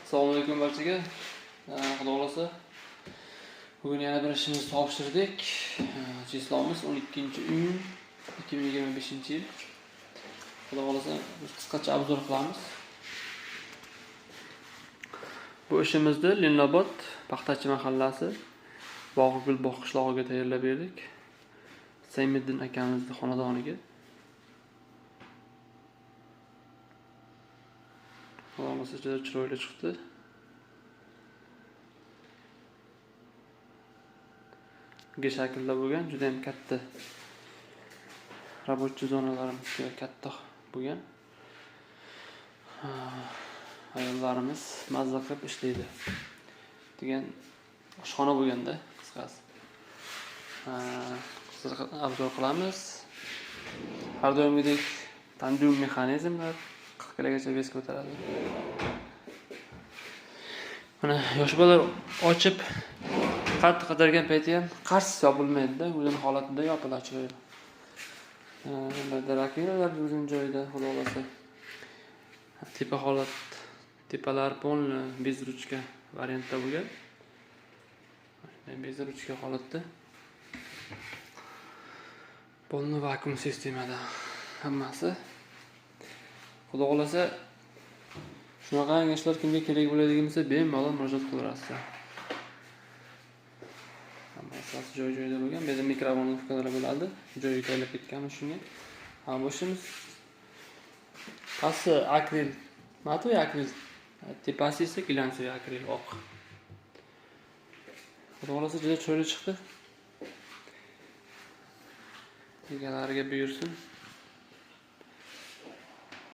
Assalomu alaykum barchaga. Xudo xolasa bugun yana bir ishimizni topshirdik. Cheslomiz 12-iyun 2025-yil. Xudo xolasa biz qisqacha obzor qilamiz. Bu ishimizni Leninobod Paxtachi mahallasi Bog'gul bog' qishlog'iga tayyorlab berdik. Saymiddin akamizning xonadoniga. Xudo xolasa juda chiroyli chiqdi. G shaklda bo'lgan, juda ham katta рабочий zonalarimiz juda katta bo'lgan. Ayollarimiz mazza qilib ishlaydi degan oshxona bo'lganda qisqasi. Obzor qilamiz. Har doimgidek tandem mexanizmlar 40 kilogacha vес ko'taradi. Mana yosh bolalar ochib qattiq qidirgan payti ham qars yopilmaydi-da, o'zini holatida yopiladi chiroyli. Bu raketalar o'zining joyida, xudo xolasa. Tepa holat, tepalar polni bez ruchka variantda bo'lgan. Bez ruchka holatda. Polni vakuum sistemada hammasi. Xudo xolasa shunaqa ishlar kimga kerak bo'ladigan bo'lsa, bemalol murojaat qilaverasizlar. Hammasi joy-joyida bo'lgan. Bu yerda mikrovolnovkalar bo'ladi. Joyi tayyorlab ketganmiz shunga. Ha, bu ishimiz pasti akril, matoy akril, tepasi esa glansiy akril oq. Xudo xolasa juda chiroyli chiqdi. Egalariga buyursin.